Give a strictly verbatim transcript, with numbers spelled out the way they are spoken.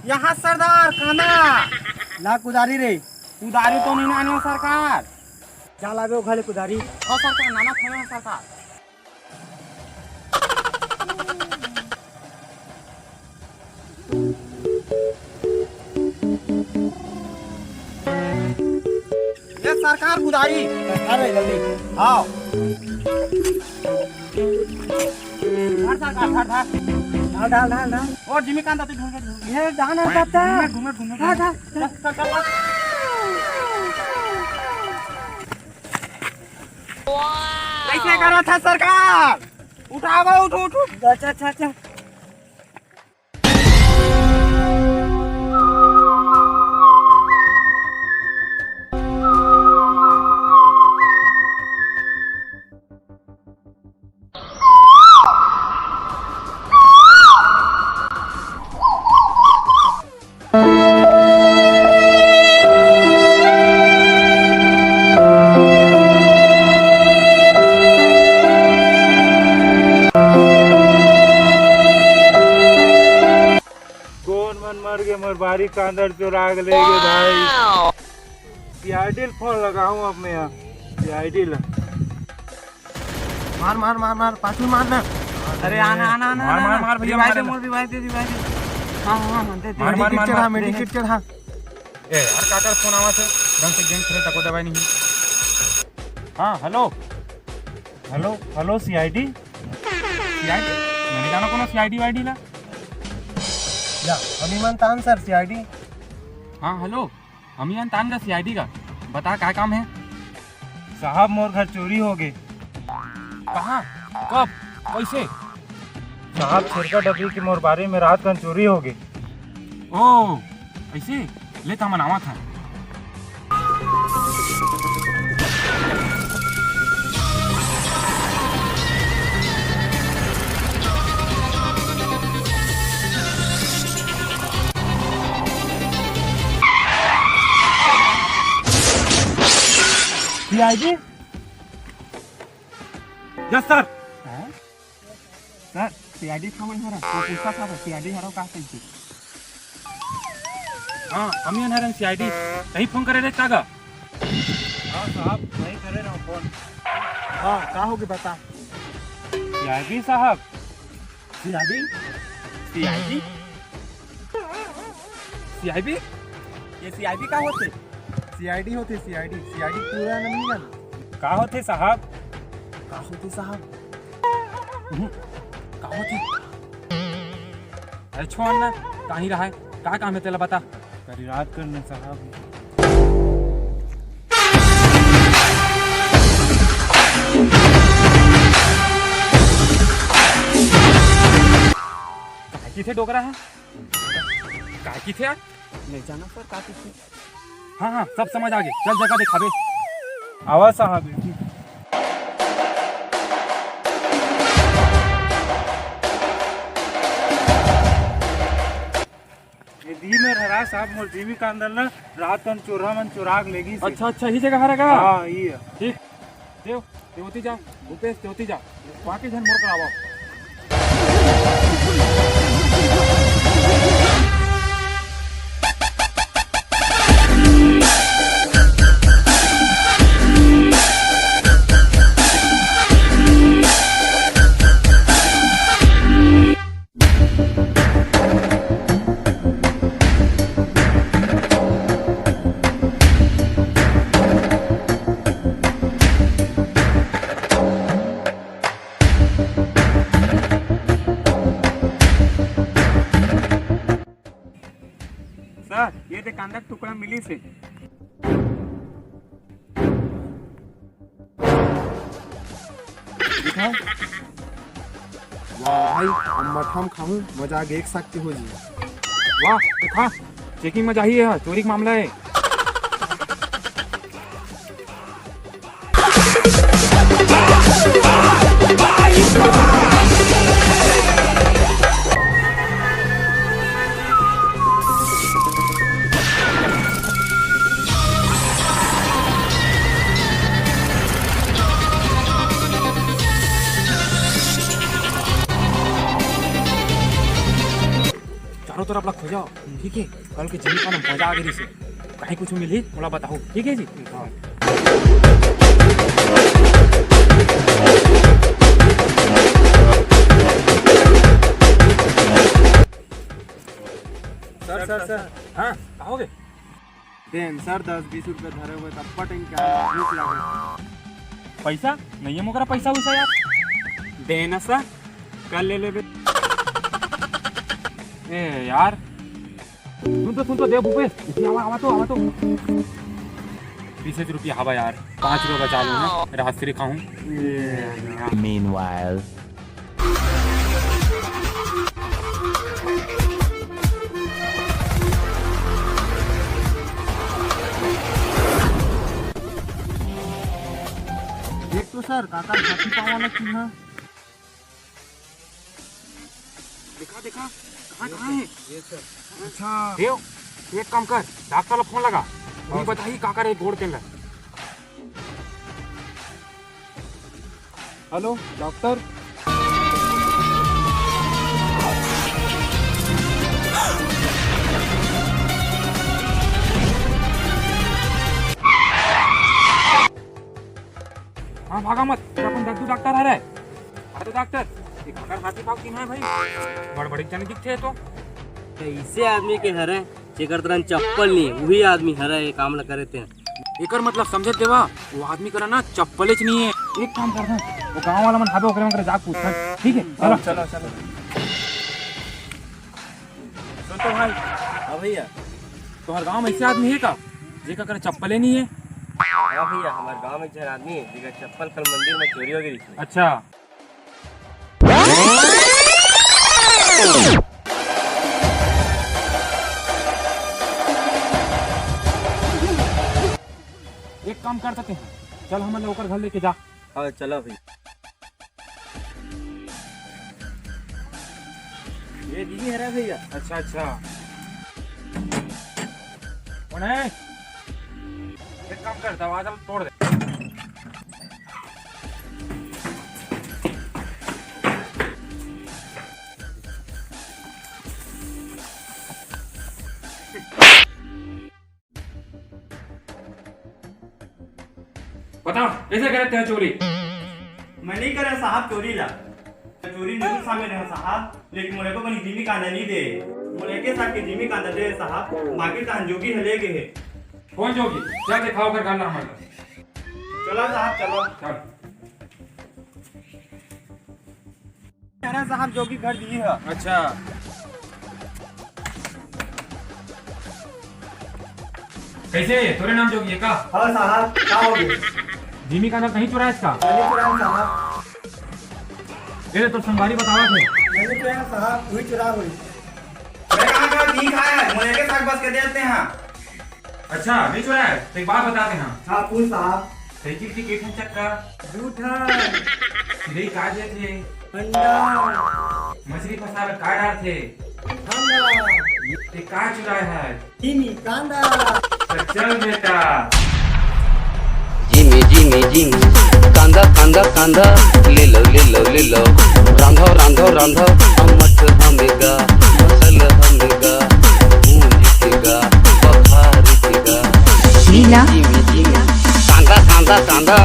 यहाँ सरदार, कांदा। ला कुदारी रे। कुदारी तो नहीं लाने हो सरकार। जा लाबे ओ घरे कुदारी। हाँ सरकार, लाना थोड़े हो सरकार। ये सरकार कुदारी। सरकार है जल्दी। हाँ। धर सरकार, धर, धर। डाल, डाल, डाल, डाल। और जिमी कांदा तू ढूंढ के ढूंढ। ये डाल ना पत्ता। ढूंढ, ढूंढ, ढूंढ। हाँ, डाल, डाल। चल, चल, चल, चल। कैसे करा था सरकार? उठाओ, उठो, उठो। अच्छा, अच्छा, अच्छा। कोन मन मर गे, मोर बारी कांदर चोराग ले गे भाई। सीआईडी ल फोन लगाऊं अब मैं, सीआईडी ल। मार, मार, मार, मार, पाछू मार ना। अरे, आना, आना, आना, मार, आना, मार, आना। मार, भैया, revive मार दे, ना। मोर revive दे, revive दे। हाँ, हाँ, हाँ, दे, दे, मार, मार, medikit मार, चढ़ा, मार। Medikit चढ़ा। ए, यार, काकर फोन आवा थे? ढंग से game खेले तको दवाई नहीं। हाँ, hello। Hello, hello, CID. CID? मैंने जाना कोनो सीआईडी वाईडी ला। या, अभिमान तान सर, सीआईडी। हाँ, hello। हम ही अंतान का सीआईडी का। बता, का काम है? साहब, मोर घर चोरी हो गे। कहाँ? कब? कैसे? साहब, छेरका डबरी के मोर बारी में रात कन चोरी हो गे। ओ, ऐसे? ले, त हमन आवत हन। सीआईडी? Yes sir. हैं? सर, सीआईडी था मन हरा, वो पूछा था, सीआईडी हरा का कहिसे? हाँ, हम ही हरन सीआईडी। तही फोन करे रे कागा? हाँ साहब, वही करे रहो फोन। हाँ, का होगे बता। सीआईडी साहब। सीआईडी? सीआईडी? सीआईडी? ये सीआईडी का होथे? सीआईडी होथे, सीआईडी। सीआईडी पूरा नाम नहीं जाना। का होथे साहब? का होथे साहब? हम्म, का होथे? अरे छोड़ ना, कहीं रहा है, का काम है तेला बता। करी रात करना साहब। काय किथे डोकरा है? काय किथे यार? नहीं जाना सर, का किथे? हाँ, हाँ, सब समझ आ गे। चल, जगह दिखाबे। आवा साहब, बैठी। ये दी में हरा साहब, मोर जीवी कांदल ना, रात कन चोरहा मन चोराक लेगी से। अच्छा, अच्छा, ही जगह हरा का? हाँ, ये है। ठीक। देव, देवती जा, भूपेश, देवती जा। बाकी झन मोर करावा। सर, ये दे कांदा के टुकड़ा मिली से। दिखा। वाह भाई, अब मठा म खाहूं, मजा आगे एक साथ के हो जी। वाह, दिखा, चेकिंग में जाही है, चोरी का मामला है। चारों तोर अपना खोजा, ठीक है? कल के जिमी कांदा मजा आ गई से। कहीं कुछ मिली, मोला बताओ, ठीक है जी? हाँ। Sir, sir, sir. हाँ, कहाँ हो गए? देन सर, दस बीस रुपया धरे हुए, तब पटेंगे क्या? भूख लगे। पैसा? नहीं है मोकरा पैसा वैसा यार। देना सर, कल ले लेबे। ए यार, सुन तो, सुन तो, दे भूपेश, इसी आवा, आवा तो, आवा तो। बीस रुपया हवा यार, पाँच रुपया बचा लो ना, राजश्री खाऊं। Meanwhile. देख तो सर, काका के हाथी पाँव वाला चिन्हा। देखा, देखा, कहाँ, कहाँ है? ये सर। अच्छा। देव, तू एक काम कर, डॉक्टर ला फोन लगा, वही बताही का करे गोड़ के अंदर। Hello doctor. हाँ, भागा मत, ये अपन दद्दू डॉक्टर हरे। अरे डॉक्टर, ये काकर हाथी पाँव चिन्हा है भाई, बड़ बड़ी जन दिखते है तो। ऐसे आदमी के हरे, जेकर तरह चप्पल नहीं, वही आदमी हरे ये काम ला करे ते। एकर मतलब समझत देवा, वो आदमी करा ना चप्पलेच नहीं है। एक काम कर, वो गांव वाला मन हाबे, ओकरे मन करा जाके पूछथन, ठीक है? चलो, चलो, चलो। सुन तो भाई। हाँ भैया। तोहर गांव में ऐसे आदमी है का, जेकर करा चप्पले नहीं है? हाँ भैया, हमारे गांव में एक जन आदमी है, जेकर चप्पल कल मंदिर में चोरी हो गई थी। अच्छा। एक काम कर सकते हैं, चल हमन ला ओकर घर लेके जा। हाँ, चला भाई। ये दिए हरा भैया। अच्छा, अच्छा। कौन है? एक काम कर, दरवाजा तोड़ दे। बता, कैसे करे तें चोरी? मैं नहीं करे साहब चोरी ला। चोरी नहीं शामिल है साहब, लेकिन मोला एको कनी जिमी कांदा नहीं दे। मोला एके साग के जिमी कांदा दे साहब, बाकी तहन जोगी ह ले गे हे। कौन जोगी? जा दिखाओ कर कांदा हमन ला। चलो साहब, चलो। चल। अरे साहब, जोगी घर दिए है। अच्छा। कैसे? तोरे नाम जोगी है का? हाँ साहब, का हो गया? जिमी कांदा कहीं चुराएस का? नहीं चुराया साहब। ये तो संगवारी बतावत हे। नहीं चुराया साहब, वही चुरा हुई। मैं कहाँ का नहीं खाया है, मुझे के साग बस के देते हैं। अच्छा, नहीं चुराया है? तो एक बात बताते हैं। हाँ, पूछ साहब। साइकिल के केठन चक्का? दू ठन। सिरई का देथे? अंडा। मछली फंसावे का डारथे? ठंडा। ते का चुराय है? जिमी कांदा। तो चल बेटा। जिमी, जिमी, जिमी, कांदा, कांदा, कांदा, ले लो, ले लो, ले लो, रांधो, रांधो, रांधो, अम्मट हमेगा, मसल हमेगा, भूंज के गा, बघार के गा। लीला। जिमी, जिमी, कांदा, कांदा, कांदा,